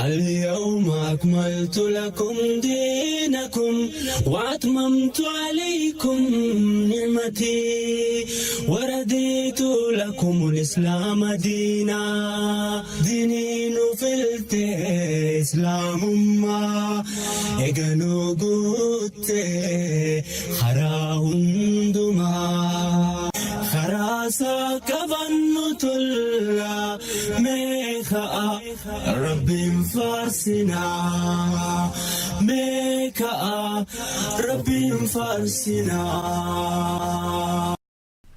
اليوم أكملت لكم دينكم وأتممت عليكم نعمتي ورديت لكم الإسلام دينا دينين فلت إسلام ما إجنو قلت خراهندما خراسا كبن تلا ميخا رب فارسنا ميكا رب فارسنا.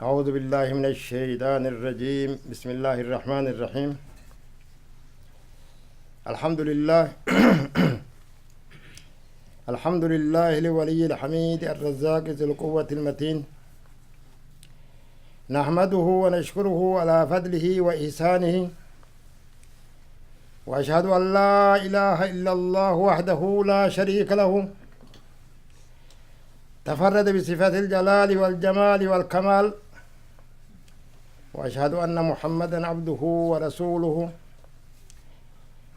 أعوذ بالله من الشيطان الرجيم. بسم الله الرحمن الرحيم. الحمد لله، الحمد لله الولي الحميد الرزاق ذي القوة المتين. نحمده ونشكره على فضله وإحسانه، وأشهد أن لا إله إلا الله وحده لا شريك له، تفرد بصفات الجلال والجمال والكمال، وأشهد أن محمدا عبده ورسوله،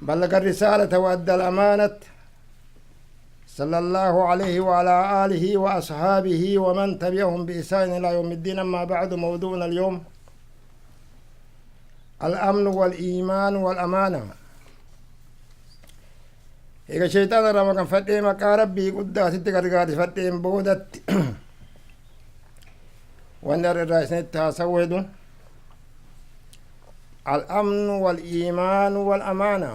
بلغ الرسالة وأدى الأمانة، صلى الله عليه وعلى آله وأصحابه ومن تبعهم بإحسان إلى يوم الدين. أما بعد، موضوعنا اليوم الأمن والإيمان والأمانة. Eega shayxaana irraa maganfadhee maqaa Rabbii guddaa sitti gargaarsifadheen boodatti, wanni har'a irraa isinitti haasawuu hedu al-amnu wal-iimaanu wal-amaana.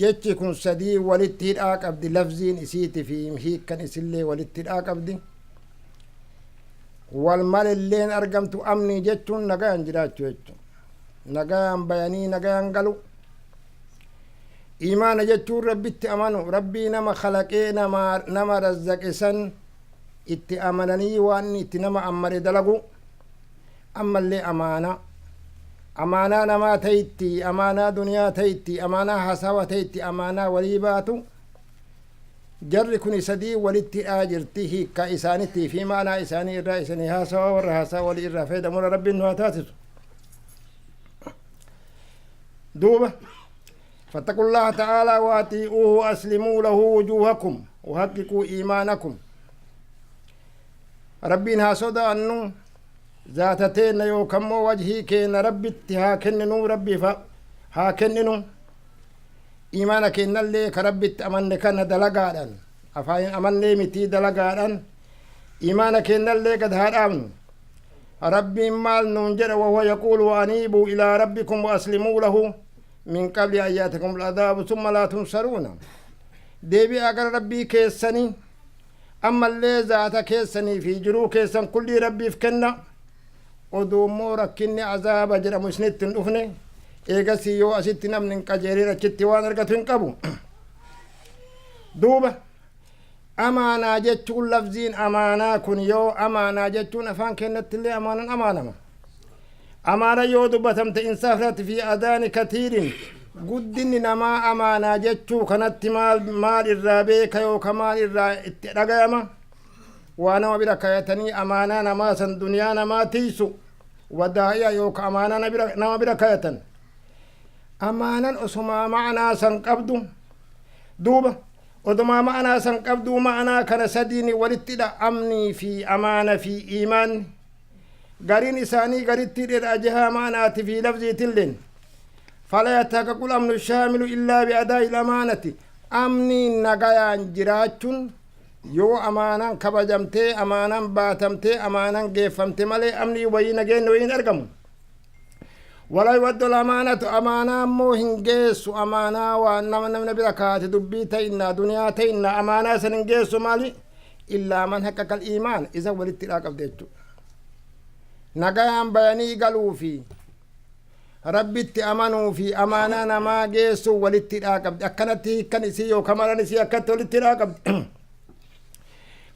Jechi kun sadii walitti hidhaa qabdi. Lafziin isiiti fi hiikkan isillee walitti hidhaa qabdi, wal malilleen argamtu. Amnii jechuun nagayan jiraachuu jechuun nagayaan bayanii nagayan galu. Imaana jechuun Rabbitti amanu, Rabbii nama kalaqee nama razzaqe san itti amananii waan inni itti nama ammare dalagu. Ammallee amaana, amaanaa namaa ta'itti, amaanaa duniyaa ta'itti, amaanaa haasawa ta'itti, amaanaa walii baatu. Jarri kun sadii walitti hidhaa jirti. Hiikkaa isaanitti fi maanaa isaanii irraa isanii haasawa. Warra haasawa walii irraa fayyadamuna Rabbiin nu haa taasisu. Duuba, فاتقوا الله تعالى وأطيعوه وأسلموا له وجوهكم وحققوا إيمانكم. Rabbiin haa sodaannu, zaata teenna yookaan immoo wajhii keenya Rabbitti haa kenninu, Rabbiif haa kenninu. Imaana kennallee ka Rabbitti amanne kana dalagaadhan, afaan amannee mitii, dalagaadhan imaana kennallee gad haa dhaabnu. Rabbiin maal nuun jedha? وهو يقول وأنيبوا إلى ربكم وأسلموا له من قبل أن يأتيكم العذاب ثم لا تنصرون. Deebi'aa gara Rabbii keessanii, ammallee zaata keessanii fi jiruu keessan kullii Rabbiif kenna, oduu immoo rakkinni azaaba jedhamu isinitti hin dhufne. Eegasii yoo asitti namni hin qajeelin achitti waan argatu hin qabu. Duuba, amaanaa jechuun, lafziin amaanaa kun, yoo amaanaa jechuun afaan keenyatti illee amaanan amaanama, amaana yoo dubbatamte, انصرفت في أذهان كثير, guddinni namaa amaanaa jechuu kanatti maal maal irraa beeka yookaan maal irraa itti dhagayama? Waa nama bira kayatanii amaanaa namaa san, duniyaa namaa tiisu, wadaa'iya yookaan amaanaa nama bira kayatan. Amaanan osumaa ma'anaa san qabdu, duuba odumaa ma'anaa san qabdu, ma'anaa kana sadiin walitti hidha, amnii fi amaana fi iimaanni. Gariin isaanii garitti hidheedha jihaa ma'anaati fi lafziitilleen. فلا يتحقق الأمن الشامل إلا بأداء الأمانة. Amni nagayaan jiraachuun yoo amaanaan kabajamtee, amaanaan baatamtee, amaanaan geeffamte malee amni wayii nageenyi wayii hin argamu. ولا يؤدي الأمانة, amaanaa immoo hin geessu. Amaanaa waan nama namna bira kaate, dubbii ta'innaa duniyaa ta'innaa, amaanaa san hin geessu. Maali? إلا من حقق الإيمان. Isa walitti hidhaa qabde jechuudha. Nagayaan bayanii galuu fi Rabbitti amanuu fi amaanaa namaa geessuu walitti hidhaa qabdi. Akkanatti hiikkan isii yookaan malan isii akkatti walitti hidhaa qabdi.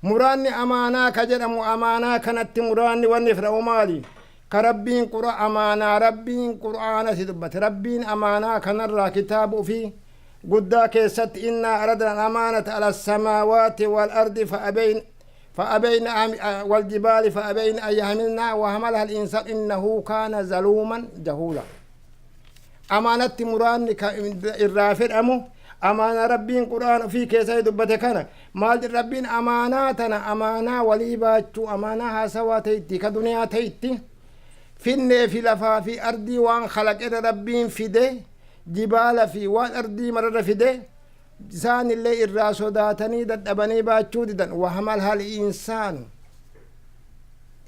Muraanni amaanaa ka jedhamu, amaanaa kanatti muraanni wanni fedhamu maali? Ka Rabbiin qura amaanaa, Rabbiin Qur'aana si dubbate. Rabbiin amaanaa kanarraa kitaaba ofii guddaa keessatti إنا عرضنا الأمانة على السماوات والأرض فأبين والجبال فأبين أن يحملنها وحملها الإنسان إنه كان ظلوما جهولا. Amaanatti muraanni ka irraa fedhamu amaanaa Rabbiin Qur'aan ofii keessatti dubbate kana. Maal jedhe Rabbiin? Amaanaa tana, amaanaa walii baachuu, amaanaa haasawaa ta'etti, ka duniyaa ta'etti finnee fi lafaa fi ardii waan kalaqerra Rabbiin fide, jibaala fi waan ardii mararra fide, isaanillee irraa sodaatanii dadhabanii baachuu didan. Wahamal hal insaanu,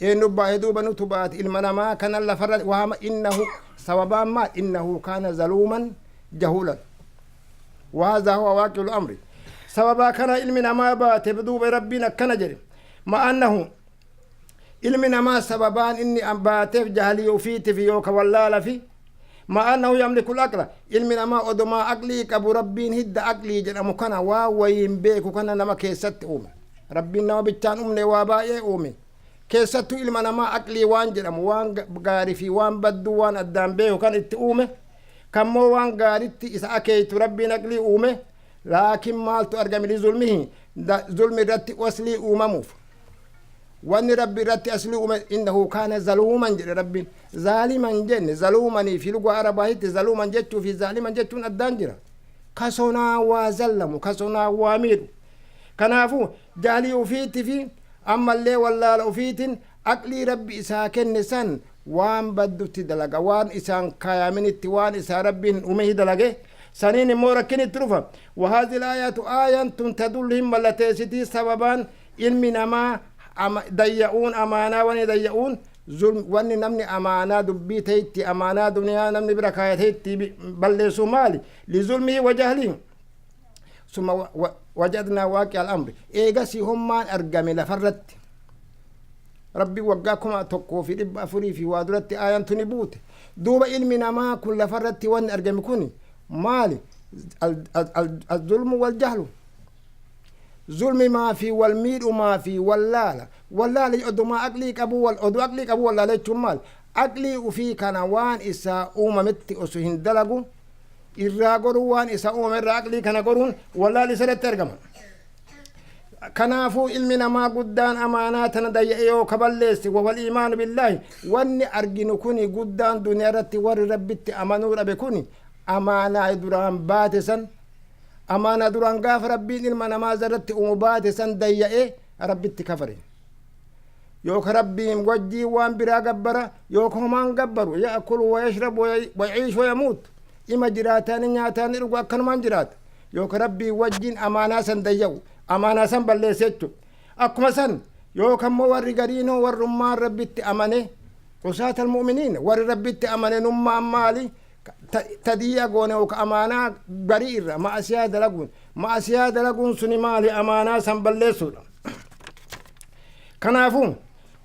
eenyu baay'ee duuba nutu baate ilma namaa kana lafarra. Wahama innahu, sababaan maal? Innahu kaana zaluuman jahuulan. وهذا هو واقع الأمر. Sababaa kana ilmi namaa baate. Duuba Rabbiin akkana jedhe: ma annahu, ilmi namaa sababaan inni baateef jahalii ufiitiif yooka wallaala fi ma annahu yamliku al-aqla. Ilmi namaa odomaa aqlii qabu, Rabbiin hidda aqlii jedhamu kana, waa wayiin beeku kana nama keessatti uume. Rabbiin nama bichaan uumne, waa baay'ee uume. Keessattuu ilma namaa aqlii waan jedhamu, waan gaarii fi waan badduu waan addaan beeku kan itti uume, kammoo waan gaaritti isa akeeytu Rabbiin aqlii uume. Laakiin maaltu argame? Lizulmihi, zulmi irratti aslii uumamuuf, wanni Rabbi irratti aslii uume, innahu kaana zaluuman jedhe Rabbiin. Zaaliman jenne. Zaluumanii fi lugaa Arabaahitti zaluuman jechuu fi zaaliman jechuun addaan jira. Kasonaa waa zallamu, kasonaa waa miidhu. Kanaafuu jaalii ufiitti fi ammallee wallaala ufiitin aqlii Rabbi isaa kenne san waan baddutti dalaga, waan isaan kaayaminitti, waan isaa Rabbiin uume dalage. Saniin immoo rakkin itti dhufa. وهذه الآية, آية تدل, hin mallateessitii sababaan ilmi namaa dayya'uun amaanaa, wani dayya'uun wanni namni amaanaa dubbii ta'etti, amaanaa duniyaa namni bira kaayateetti balleessu maali? لظلمه وجهله. ثم وجدنا واقع الأمر, eegasii hommaan argame lafarratti. Rabbi waggaa 1400 fi waa duratti aayaan tuni buute. Duuba ilmi namaa kun lafarratti wanni argame kun maali? الظلم والجهل, zulmimaa fi wal miidhumaa fi wallaala. Wallaala odumaa aqlii qabu, oduu aqlii qabu wallaala jechuun maal? Aqlii ufii kana waan isaa uumametti osoo hin dalagu irraa godhuu, waan isa uumame irraa aqlii kana godhuun wallaala isarratti argama. Kanaafuu ilmi namaa guddaan amaanaa tana dayya'e yoo kaballeesse, وهو الإيمان بالله. Wanni arginu kuni guddaan duniyaa irratti warri Rabbitti amanuu dhabe kuni amaanaa duraan baate san, amaanaa duraan gaafa Rabbiin ilma namaa irratti uumu baate san dayya'e, Rabbitti kafare, yooka Rabbiin wajjii waan biraa gabbara, yooka homaan gabbaru. يأكل ويشرب ويعيش ويموت, ima jiraataani, nyaataani, dhugu, akkanumaan jiraata. Yooka Rabbii wajjiin amaanaa san dayya'u, amaanaa san balleesse jechu. Akkuma san yooka immoo warri gariinoo warrummaan Rabbitti amane, عصاة المؤمنين, warri Rabbitti amane nummaan maali tadiya goone? Yooka amaanaa garii irra ma'asiyaa dalaguun, ma'asiyaa dalaguun suni maali? Amaanaa san balleessuudha. Kanaafuu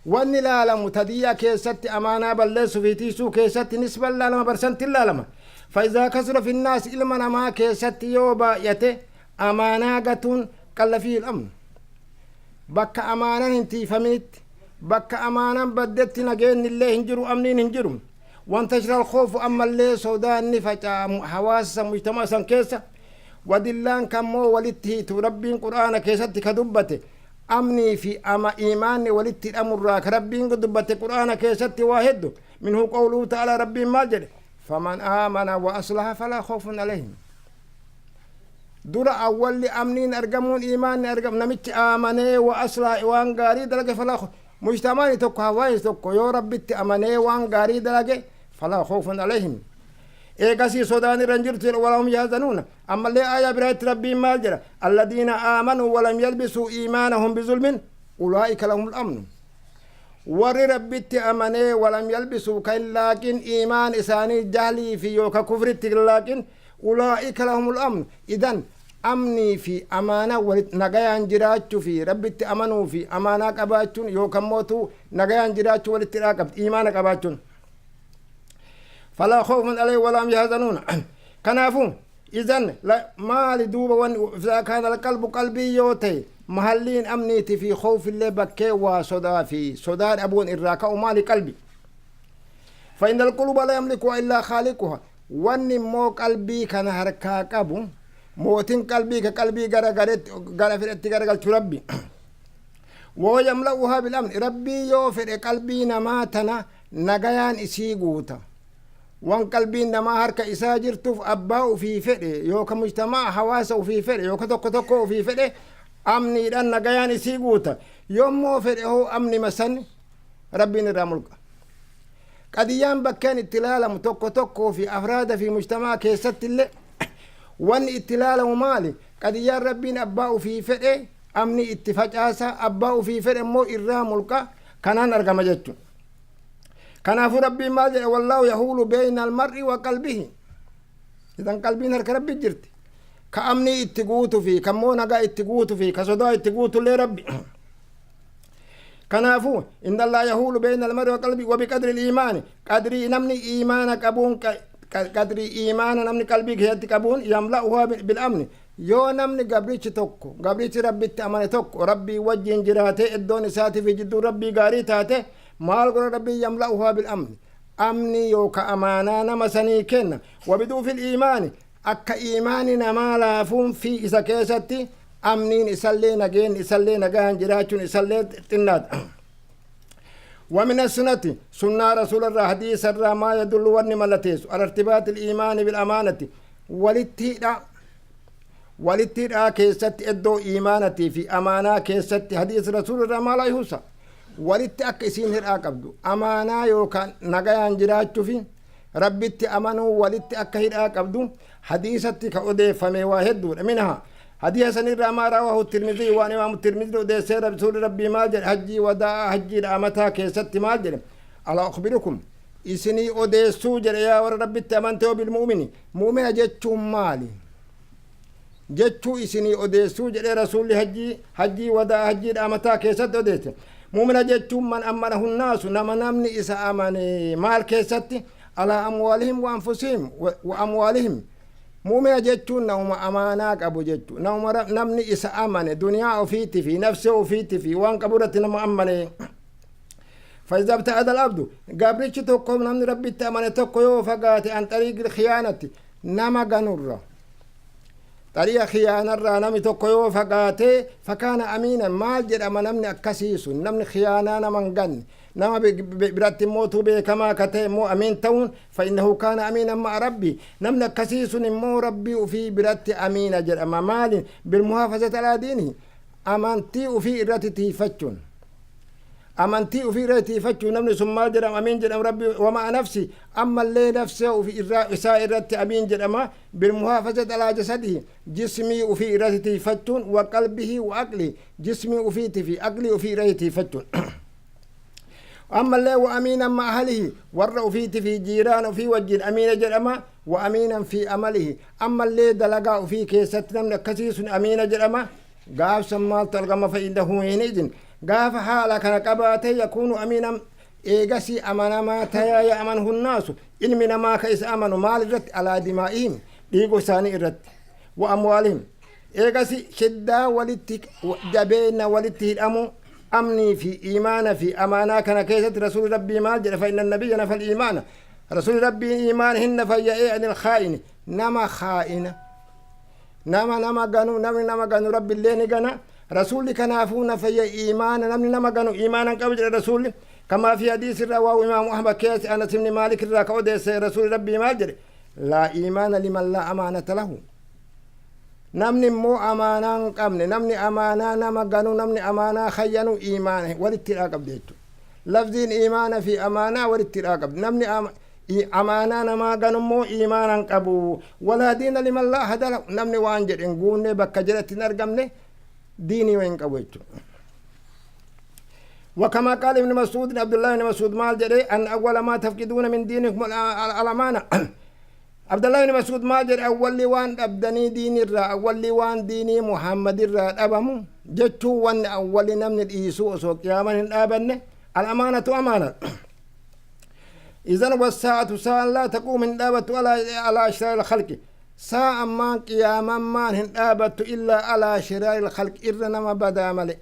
wanni laalamu tadiyyaa keessatti, amaanaa balleessuu fi tiisuu keessatti nisban laalama, barsantin laalama. فإذا كثر في الناس, ilma namaa keessatti yoo baay'ate amaanaa gatuun, قل فيه الأمن. Bakka amaanaan hin tiifaminitti, bakka amaanaan baddetti nageenni illee hin jiru, amniin hin jiru. وانتشر الخوف, ammallee sodaan ni faca'a hawaasa, mujtama san keessa. Wadillaan kammoo walitti hiitu Rabbiin Qur'aana keessatti ka dubbate, amnii fi ama iimaanni walitti hidhamurraa ka Rabbiin dubbate Qur'aana keessatti waa heddu. منه قوله تعالى, Rabbiin maal jedhe? فمن آمن وأصلح فلا خوف عليهم. Dura awwalli amniin argamuun iimaanni argamu namichi aamanee وأصلح, waan gaarii dalage. فلا خوف, mujtamaani tokko, hawaasni tokko yoo Rabbitti amanee waan gaarii dalage, فلا خوف عليهم, eegasii sodaan irra hin jirtu, ولا هم يحزنون. Ammallee aayaa biraatti Rabbiin maal jedha? الذين آمنوا ولم يلبسوا إيمانهم بظلم أولئك لهم الأمن. Warri Rabbitti amanee ولم يلبسوا, kan laaqin iimaan isaanii jahlii fi yooka kufritti laaqin, أولئك لهم الأمن. Idan amnii fi amaanaa walit nagayaan jiraachuu fi Rabbitti amanuu fi amaanaa qabaachuun yookaan mootuu nagayaan jiraachuu walitti hidhaa qabdi iimaana qabaachuun. فلا خوف عليهم ولا هم يحزنون. Kanaafuu idan maali duuba wanni? إذا كان القلب, qalbii yoo ta'e mahalliin amniiti fi khoofillee bakkee waa sodaa fi sodaa dhabuun irraa ka'u maali? Qalbi. فإن القلوب لا يملكها إلا خالقها. Wanni immoo qalbii kana harkaa qabu, mootin qalbii ka qalbii gara garetti gara fedhetti garagalchu Rabbi. وهو يملؤها بالأمن, Rabbii yoo fedhe qalbii namaa tana nagayaan isii guuta. Wan qalbiin namaa harka isaa jirtuuf abbaa ufii fedhe yooka mujtamaa hawaasa ufii fedhe yooka tokko tokko ufii fedhe amniidhaan nagayaan isii guuta. Yoommoo fedhe hoo amnima san Rabbiin irraa mulqa. Qadiyyaan bakkeen itti ilaalamu tokko tokkoo fi afraada fi mujtamaa keessatti illee wanni itti ilaalamu maali? Qadiyyaan Rabbiin abbaa ufii fedhe amni itti facaasa, abbaa ufii fedhe immoo irraa mulqa. Kanaan argama jechuudha. Kanaafuu Rabbiin maal jedhe? Wallaahu yahuulu beeyna almar'i wa qalbihi. Idan qalbiin harka Rabbi jirti. Ka amni itti guutu fi ka immoo nagaa itti guutu fi ka sodaa itti guutullee Rabbi. Kanaafuu inna allaa yahuulu beeyna almar'i wa qalbii wa biqadri iimaani, qadrii namni iimaana qabuun, qadrii iimaana namni qalbii keessatti qabuun, yamla'uhaa bil amni. Yoo namni gabrichi tokko, gabrichi Rabbitti amane tokko, Rabbii wajjin jiraatee iddoon isaatii fi jidduun Rabbii gaarii taate, maal godha Rabbii? Yamla'uhaa bil amni, amni yooka amaanaa nama sanii kenna. Wabiduufil iimaani, akka iimaani namaa laafuun fi isa keessatti amniin isallee, nageen isallee, nagaan jiraachuun isallee xinnaadha. ومن السنة، سنة رسول الله، حديث الرا، ما يدل، ون ملتيس، على ارتباط الإيمان بالأمانة. ولتي كيست إدو إيمانتي في أمانة كيست حديث رسول الله ما لا يوسى ولتي أك إسين هر أقبدو أمانة يوكا نغيان جراچو في ربي أمانو ولتي أك هر أقبدو حديثتي كأودي فمي واحد منها حديث سنير ما رواه الترمذي. وان امام الترمذي ودي رسول ربي ما جل حجي وداع حجي رامتا كيست ما جل: ألا أخبركم، isinii odeessuu jedhe, yaa warra Rabbitti amantee, بالمؤمن، mu'mina jechuun maali jechuu isinii odeessuu jedhe Rasuulli hajjii wadaa, hajjii dhaamataa keessatti odeesse. Mu'mina jechuun من أمنه الناس, nama namni isa amane. Maal keessatti? على أموالهم وأنفسهم وأموالهم. Mu'mina jechuun nama amaanaa qabu jechuu, nama namni isa amane duniyaa ofiitti fi nafsee ofiitti fi waan qabu irratti nama amane. فإذا ابتعد العبد, gabrichi tokko, namni Rabbitti amane tokko yoo fagaate, عن طريق الخيانة, nama ganurra, xariiqa khiyaanarraa namni tokko yoo fagaate, فكان أمينا, maal jedhama namni akkasii sun? Namni khiyaanaa nama hin ganne, nama biratti immootuu beekamaa ka ta'e immoo amiin ta'uun, فإنه كان أمينا مع ربه, namni akkasii sun immoo Rabbii ufii biratti amiina jedhama. Maali? بالمحافظة على دينه, amantii ufii irratti tiifachuun, amantii ufii irratti tiifachuu. Namni sun maal jedhama? Amiin jedhama Rabbi. ومع نفسه, ammallee nafsee ufii irraa isaa irratti amiin jedhama. بالمحافظة على جسده, jismii ufii irratti tiifachuun, وقلبه وعقله, jismii ufiiti fi aqlii ufii irratti tiifachuun. Ammallee وأمينا مع أهله, warra ufiiti fi jiiraan ufii wajjin amiina jedhama. وأمينا في عمله, ammallee dalagaa ufii keessatti namni akkasii sun amiina jedhama. Gaafsan maaltu argama? فإنه حينئذ, gaafa haala kana qabaate, يكون أمينا, eegasii amanamaa tayaa. يأمنه الناس, ilmi namaa ka isa amanu. Maal irratti? على دمائهم, dhiigo isaanii irratti, وأموالهم. Eegasi shiddaa walitti jabeenya walitti hidhamu amnii fi iimaana fi amaanaa kana keessatti Rasuuli Rabbii maal jedhe? فإن النبي نفى الإيمان, Rasuuli Rabbiin iimaan hin nafayya'ee, عن الخائن, nama khaa'ina, nama nama ganu. Namni nama ganu Rabbiillee ni gana. Rasuulli kanaafuu nafayya iimaana, namni nama ganu iimaana hin qabu jedhe Rasuulli. كما في حديث رواه إمام أحمد keessa Anas ibn Maalik irraa ka odeesse, Rasuuli Rabbii maal jedhe? لا إيمان لمن لا أمانة له. Namni immoo amaanaa hin qabne, namni amaanaa nama ganu, namni amaanaa khayyanu iimaana walitti hidhaa qabdi jechuudha. Lafziin iimaana fi amaanaa walitti hidhaa qabdi. Namni amaanaa namaa ganu immoo iimaana hin qabu. ولا دين لمن لا عهد له, namni waan jedhe hin guunne, bakka jedhetti hin argamne, diinii hin qabu jechuudha. وكما قال ابن مسعود، عبد الله بن مسعود maal jedhe؟ أن أول ما تفقدون من دينكم الأمانة. عبد الله بن مسعود maal jedhe؟ Awwalli waan dhabdanii diin irraa, awwalli waan diinii Muhammad irraa dhabamu jechuu, wanni awwalli namni dhiisuu osoo qiyaaman hin dhaabanne, الأمانة, amaana. إذن والساعة, ساعة, لا تقوم, hin dhaabattu, على أشرار الخلق, ساعة maan qiyaaman maan hin dhaabattu, إلا على شرار الخلق, irra nama badaa male,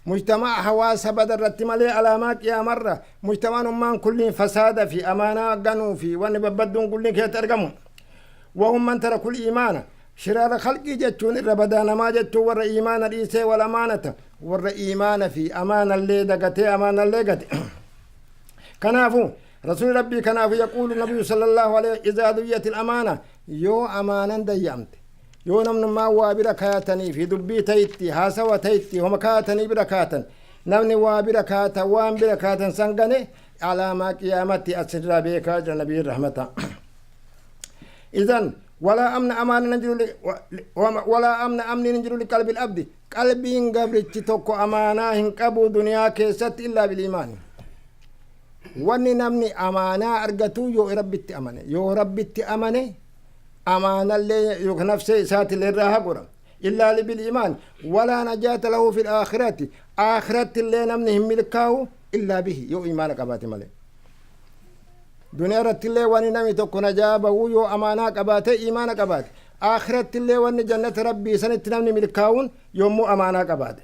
mujtamac hawaasa bada irratti malee. Alaamaa qiyaamarra mujtamacnummaan kulliin fasaada fi amaanaa ganuu fi wanni babbadduun kulliin keessatti argamu. وهم من تركوا الإيمان, شرار خلقي jechuun irra badaa namaa jechuun warra iimaana dhiisee, والأمانة, warra iimaana fi amaana illee dagatee, amaana illee gate. Kanaafu Rasuuli Rabbii kanaafu yaquulu nabiyyu sallallahu alayhi izaa duyyati amaana, yoo amaanan dayyamte, yoo namnummaa waa bira kaayatanii fi dubbii tayitti haasawa tayitti homa kaayatanii bira kaatan, namni waa bira kaata waan bira kaatan san gane, alaamaa qiyaamatti asirraa beekaa jira nabiyyi rahmata. Idan walaa amna amaana nan jiru, walaa amna amni hin jiru liqalbi abdi, qalbiin gabrichi tokko amaanaa hin qabu duniyaa keessatti illaa biliimaani. Wanni namni amaanaa argatu yoo Rabbitti amane, yoo Rabbitti amane amaanallee yookaan nafsee isaatillee irraa haa godha. Illaa biliimaan walaa najaata lahu fil aakhirati, aakiratti illee namni hin milkaa'u illaa bihi, yoo imaana qabaate malee. Duniyaa irratti illee wanni namni tokko najaa bahuu yoo amaanaa qabaate, imaana qabaate. Aakiratti illee wanni jannata Rabbii sanitti namni milkaa'uun yommuu amaanaa qabaate.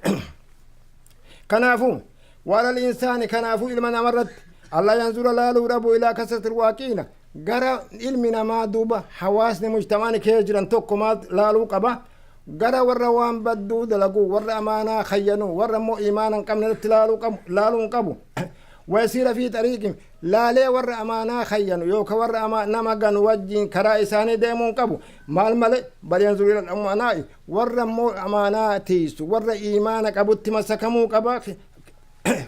Kanaafuu wala insaani, kanaafuu ilma namarratti alla yanzura laaluu dhabu ilaa kasrati waaqiina gara ilmi namaa. Duuba hawaasni mujtamaani keessa jiran tokko maal laaluu qaba? Gara warra waan badduu dalaguu, warra amaanaa khayyanuu, warra immoo imaana hin qabne irratti laaluu qabu, laaluu hin qabu. Wayasiira fi xariiqin laalee warra amaanaa khayyanu yookaan warra nama ganu wajjiin karaa isaanii deemuu hin qabu. Maal malee? Bal yanzuru ila amanaa'i, warra immoo amaanaa tiisu, warra imaana qabutti masakamuu qaba.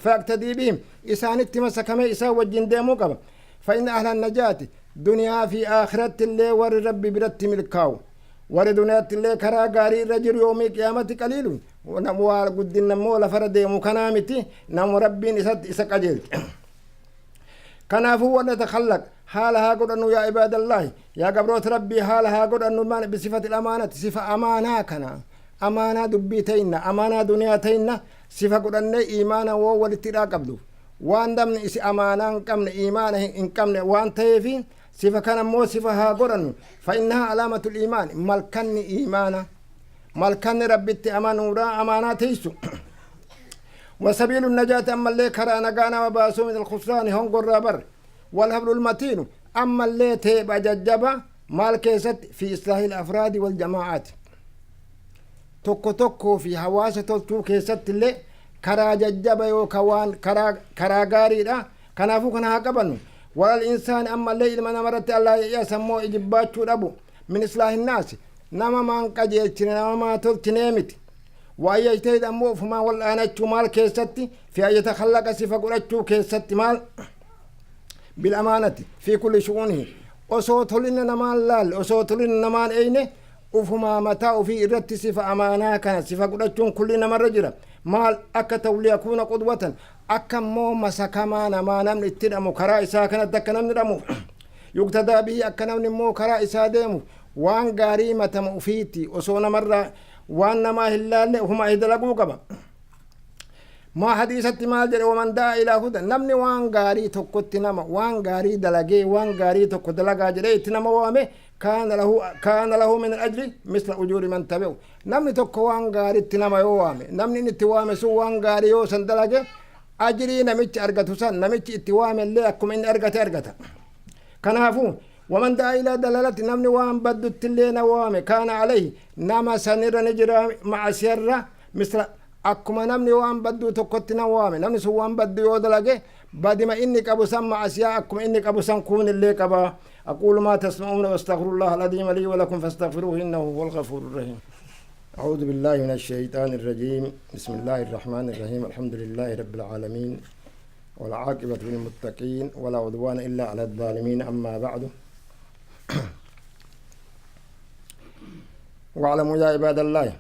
Fayaqtadii bihim, isaanitti masakamee isaan wajjin deemuu qaba. فإن أهل النجاة دنيا في آخرة اللي ور ربي برت ملكاو ور دنيا اللي كرا غاري رجل يوم القيامة قليل ونمو قد نمو لفر ديمو كنامتي نمو ربي إسا قجيل. كنافو ونتخلق حالها قد أنه يا عباد الله، يا قبروت ربي، حالها قد أنه بصفة الأمانة، صفة أمانة كنا أمانة دبيتين أمانة دنياتين، صفة قد أن إيمانا وولتلا قبلو waan namni isi amaanaa hin qabne imaana hin qabne waan ta'eefi sifa kana immoo sifa haa godhannu. فإنها علامة الإيمان, malkanni imaana, malkanni Rabbitti amanuudha amaanaa teessu. وسبيل النجاة, أما اللي كرا نغانا وباسو من الخسران هونغ بر. والحبل المتين, أما اللي تيبا ججبا مال كيست في إصلاح الأفراد والجماعات, tokko tokkoo fi hawaasa tolchuu keessatti illee karaa jajjaba yookaan waan karaa gaariidha. Kanaafuu kana haa qabannu. وعلى الإنسان, ammallee ilma namarratti allaa ya'asa, ijibbaachuu dhabu من إصلاح الناس, nama maan qajeelchine, nama maa tolchinee miti. وأن يجتهد, ammoo ufumaa wal'aanachuu maal keessatti? في أن يتخلق, sifa godhachuu keessatti maal? بالأمانة في كل شؤونه, osoo tolina namaan laalle, osoo tolina namaan eyne, ufumaa mataa ufii irratti sifa amaanaa kana sifa godhachuun kulli namarra jira. Maal akka ta'u? ليكون قدوة, akka immoo masakamaa namaa namni itti dhamu, karaa isaa kanatti akka namni dhamu, يقتدى به, akka namni immoo karaa isaa deemu, waan gaarii matama ufiitti osoo namarraa waan namaa hin laalle ufuma dalaguu qaba. Maa hadiisatti maal jedhe? ومن دعا إلى هدى, namni waan gaarii tokkotti nama waan gaarii dalagee waan gaarii tokko dalagaa jedhee itti nama waame, كان له من الأجر مثل أجور من تبعه. Namni tokko waan gaariitti nama yoo waame, namni inni itti waame sun waan gaarii yoo san dalage, ajrii namichi argatu san namichi itti waame illee akkuma inni argate argata. Kanaafuu ومن دعا إلى ضلالة, namni waan baddutti illee na waame, كان عليه, nama sanirra ni jira macasiyarra مثل, akkuma namni waan badduu tokkotti na waame, namni sun waan baddu yoo dalage, badima inni qabu san, macasiyaa akkuma inni qabu san kuun illee qaba. أقول ما تسمعون واستغفر الله العظيم لي ولكم فاستغفروه إنه هو الغفور الرحيم. أعوذ بالله من الشيطان الرجيم. بسم الله الرحمن الرحيم. الحمد لله رب العالمين والعاقبة للمتقين ولا عدوان إلا على الظالمين. أما بعد، واعلموا يا عباد الله،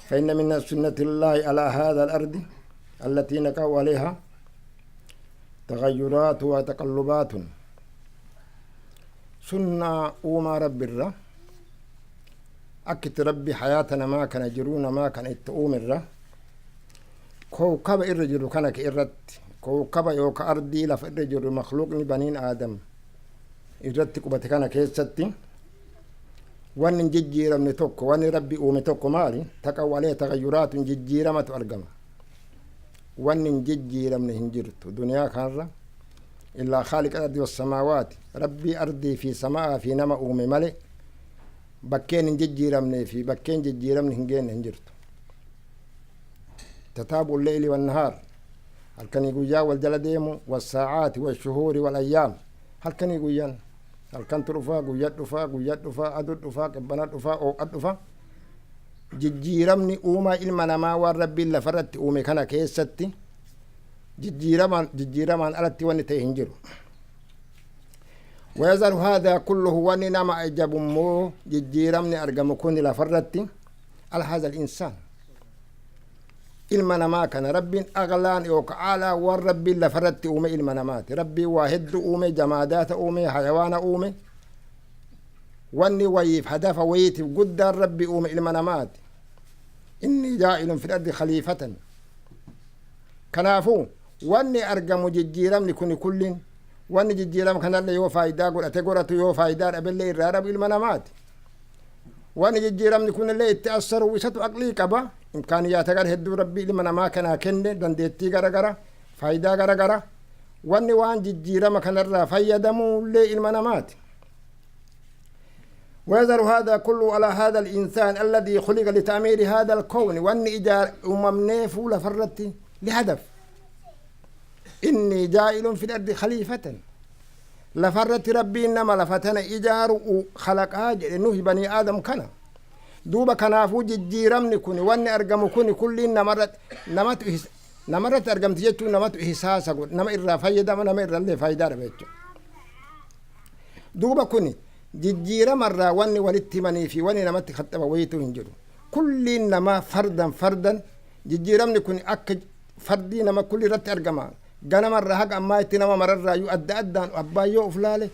فإن من سنة الله على هذا الأرض التي نقع عليها تغيرات وتقلبات. سنة uumaa Rabbi irra akkitti Rabbi hayaata namaa kana jiruu namaa kana itti uumirra kowkaba irra jiru kana ka irratti kowkaba yooka ardii lafa irra jiru makluuqni baniin Aadam irratti qubate kana keessatti wanni hin jijjiiramne tokko, wanni Rabbi uume tokko maali? تقع عليه تغيرات, jijjiiramatu argama. Wanni hin jijjiiramne hin jirtu duniyaa kanarra إلا خالق الأرض والسماوات, Rabbii ardii fi samaa fi nama uume male bakkeen hin jijjiiramnee fi bakkeen jijjiiramne hin geenne hin jirtu. تتابع الليل والنهار. Halkanii guyyaa wal jala deemu, والساعات والشهور والأيام. Halkanii guyyaan, halkantu dhufaa, guyyaa dhufaa, guyyaa dhufaa, aduu dhufaa, qabbana dhufaa, oo'a dhufa. Jijjiiramni uumaa ilma namaa waan Rabbiin lafarratti uume kana keessatti jijjiiramaan alatti wanni ta'e hin jiru. ويظهر هذا كله, wanni nama ajabu immoo jijjiiramni argamu kun lafarratti على هذا الإنسان, ilma namaa kana. Rabbiin aqlaan yooka aalaa waan Rabbiin lafarratti uume ilma namaati. Rabbiin waa hedduu uume, jamaadaata uume, hayawaana uume. Wanni wayiif hadafa wayiitiif guddaan Rabbi uume ilma namaati. إني جاعل في الأرض خليفة. Kanaafuu wanni argamu, jijjiiramni kuni kullin, wanni jijjiirama kanallee yoo faayidaa godhate godhatu, yoo faayidaa dhabellee irraa dhabu ilma namaati. Wanni jijjiiramni kunillee itti assaru isatu aqlii qaba. Imkaaniyaata gara hedduu Rabbii ilma namaa kanaa kenne, dandeettii gara gara, faayidaa gara gara. Wanni waan jijjiirama kanarraa fayyadamullee ilma namaati. ويظهر هذا كله على هذا الإنسان الذي خلق لتعمير هذا الكون. وأن إجار أممني فول فرت لهدف، إني جاعل في الأرض خليفة. Lafarratti Rabbiin nama lafa tana ijaaru khalaqaa jedhe nuhi banii Aadam kana. Duuba kanaafuu jijjiiramni kun, wanni argamu kun kulliin namatu namarratti argamti jechuun namatu ihsaasa godhe, nama irraa fayyadama, nama irrallee faayidaa dhaba jechuudha. Duuba kun jijjiiramarraa wanni walitti himanii fi wanni namatti kaxxaba wayitu hin jiru. Kulliin namaa fardan fardan jijjiiramni kun akka fardii nama kulli irratti argama. Ganamarraa haga ammaa itti nama mararraayyuu adda addaan abbaayyoo uf laale,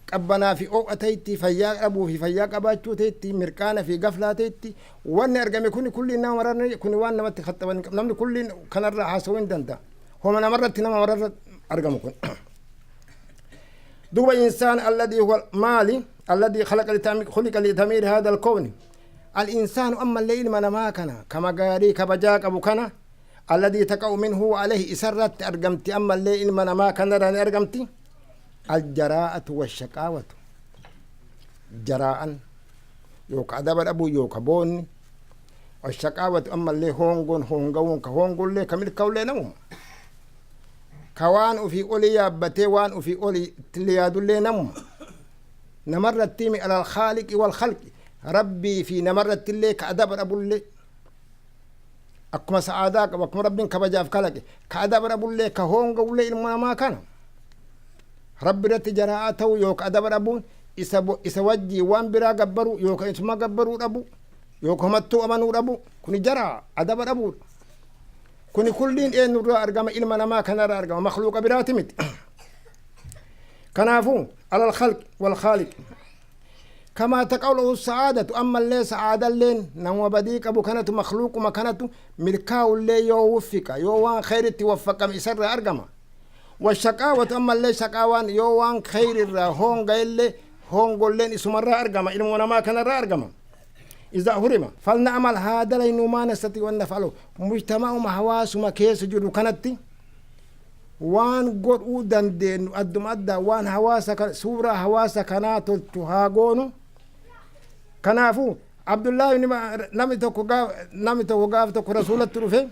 qabbanaa fi oo'a ta'itti, fayyaa dhabuu fi fayyaa qabaachuu ta'itti, mirqaana fi gaflaa ta'itti, wanni argame kuni kulliin nama mararra kuni waan namatti kaxxaban namni kulliin kanarraa haasawuu hin danda'a. Homa namarratti nama mararra argamu kun. Duuba إنسان الذي هو maali الذي خلق لتعمير هذا الكون. الإنسان ammallee ilma namaa kana kama gaarii kabajaa qabu kana, الذي تقع منه عليه, isarratti argamti, ammallee ilma namaa kanarraa ni argamti الجراءة والشقاوة. Jaraa'an yooka adaba dhabuu yooka boonni, والشقاوة ammallee hongoon, hongawuun, ka hongollee ka milkaa'ullee namuma ka waan ufii olii yaabbatee waan ufii olii itti yaadullee namuma. Namarratti mi على الخالق والخلق, Rabbii fi namarratti illee ka adaba dhabullee, akkuma sa'aadaa qabu, akkuma Rabbiin kabajaaf kalaqe, ka adaba dhabullee ka hongawullee ilma namaa kana. Rabbi irratti jaraa'aa ta'u yooka adaba dhabuun, isa wajjii waan biraa gabbaru yooka isuma gabbaruu dhabu yooka homattuu amanuu dhabu, kuni jaraa adaba dhabuudha. Kuni kulliin eenyurraa argama? Ilma namaa kanarraa argama, makluuqa biraati miti. Kanaafuu على الخلق والخالق كما تقع له السعادة. Ammallee sa'aadalleen nama badii qabu kanatu, makluuquma kanatu milkaa'ullee yoo wuffiqa, yoo waan khayritti waffaqame isarraa argama. والشقاوة, ammallee shaqaawaan yoo waan khayrirraa hoonga'ellee, hoongolleen isumarraa argama, ilmoo namaa kanarraa argama. إذا حرم فلنعمل هذا لأنه ما نستطيع أن نفعله. Mujtama'uma hawaasuma keessa jiru kanatti waan godhuu dandeenyu adduma addaa, waan hawaasa suuraa hawaasa kanaa tolchu haa goonu. Kanaafuu Abdullaahi namni tokko gaaf tokko Rasuulatti dhufe.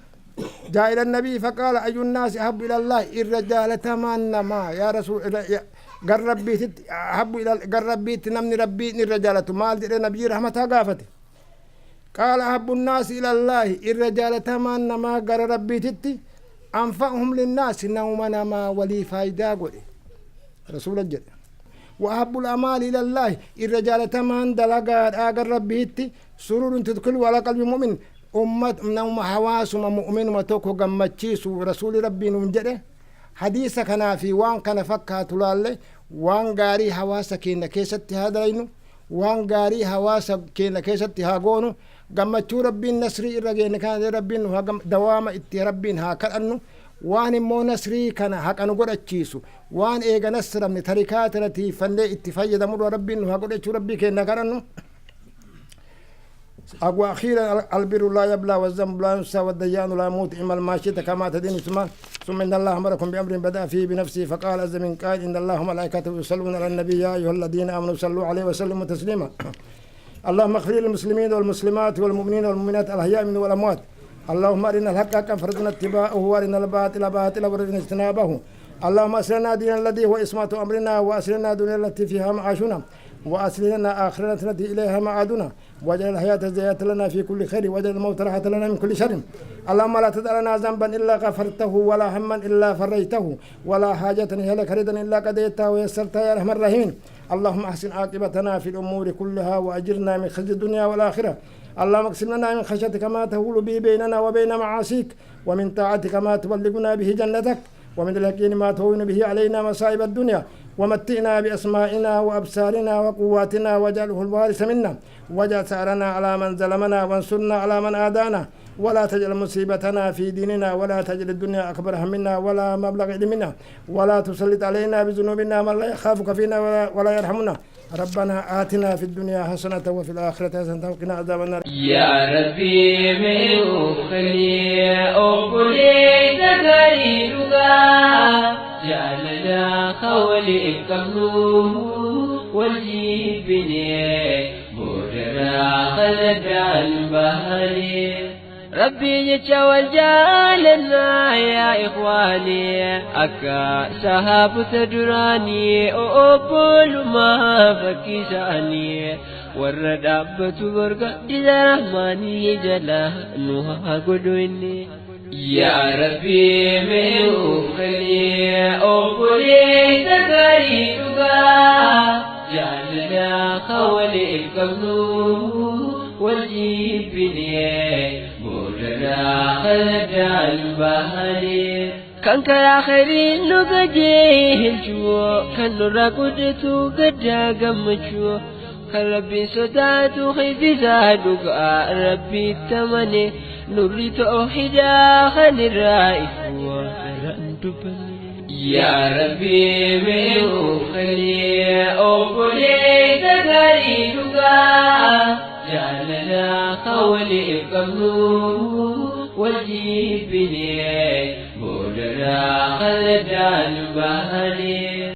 جاء إلى النبي فقال أي الناس أحب إلى الله, irra jaalatamaan namaa yaa rasuul gar Rabbiitti, أحب إلى gar Rabbiitti, namni Rabbiin irra jaalatu maal jedhe nabiyyi rahmataa gaafate. قال أحب الناس إلى الله, irra jaalatamaan namaa gara Rabbiititti, أنفعهم للناس, nama namaa walii faayidaa godhe, Rasuula jedhe. وأحب الأعمال إلى الله, irra jaalatamaan dalagaadhaa gar Rabbiitti, سرور تدخل على قلب مؤمن, ummat nama hawaasuma mu'minuma tokko gammachiisu, Rasuuli Rabbii nuun jedhe. Hadiisa kanaa fi waan kana fakkaatu laalle, waan gaarii hawaasa keenya keessatti haa dalaynu, waan gaarii hawaasa keenya keessatti haa goonu. Gammachuu Rabbiin nasrii irra geenne kana Rabbiin nu haa dawaama itti Rabbiin haa kadhannu. Waan immoo nasrii kana haqa nu godhachiisu, waan eega nasramne tarikaa tana tiiffannee itti fayyadamudha Rabbiin nu haa godhachuu Rabbii keenya kadhannu. وأخيرا البر لا يبلى والذنب لا ينسى والديان لا يموت. اعمل ما شئت كما تدين ثم ثم إن الله أمركم بأمر بدأ فيه بنفسه فقال عز من قائل إن الله وملائكته يصلون على النبي يا أيها الذين آمنوا صلوا عليه وسلموا تسليما. اللهم اغفر للمسلمين والمسلمات والمؤمنين والمؤمنات الأحياء منهم والأموات. اللهم أرنا الحق حقا فارزقنا اتباعه وأرنا الباطل باطلا وارزقنا اجتنابه. اللهم أسلنا ديننا الذي هو عصمة أمرنا، وأسلنا دنيا التي فيها معاشنا، وأسلنا آخرتنا التي إليها معادنا، واجعل الحياة زيادة لنا في كل خير، واجعل الموت راحة لنا من كل شر. اللهم لا تدع لنا ذنبا إلا غفرته، ولا هما إلا فرجته، ولا حاجة هي لك رضا إلا قضيتها ويسرتها يا أرحم الراحمين. اللهم أحسن عاقبتنا في الأمور كلها وأجرنا من خزي الدنيا والآخرة. اللهم اقسم لنا من خشيتك ما تهول به بيننا وبين معاصيك، ومن طاعتك ما تبلغنا به جنتك، ومن اليقين ما تهون به علينا مصائب الدنيا، ومتئنا بأسمائنا وأبصارنا وقواتنا، واجعله الوارث منا، واجعل ثأرنا على من ظلمنا، وانصرنا على من آذانا، ولا تجعل مصيبتنا في ديننا، ولا تجعل الدنيا أكبر همنا ولا مبلغ علمنا، ولا تسلط علينا بذنوبنا من لا يخافك فينا ولا يرحمنا. ربنا آتنا في الدنيا حسنة وفي الآخرة حسنة وقنا عذاب النار. يا ربي من خلي أقولي تغيرها جعلنا خولي قبله والجبني بودنا خلد البحر. ربي يتشوى جالنا يا إخواني أكا سهاب تدراني أقول ما فكيساني والردابة برقة رحماني جلا نوها قدويني. يا ربي من خلي أقولي تكريتها جعلنا خولي القبل والجبني بودنا خلد البحر. كان كالآخرين نقجيه الجوع كان نراقدتو قد قمتشو كان ربي صداتو خيزي زادوك ربي التمني نوري توحيدا خان الرائف يا ربي من خلي أقولي تغريدك جعلنا خولي القبل والجبني بودنا خلد البحر.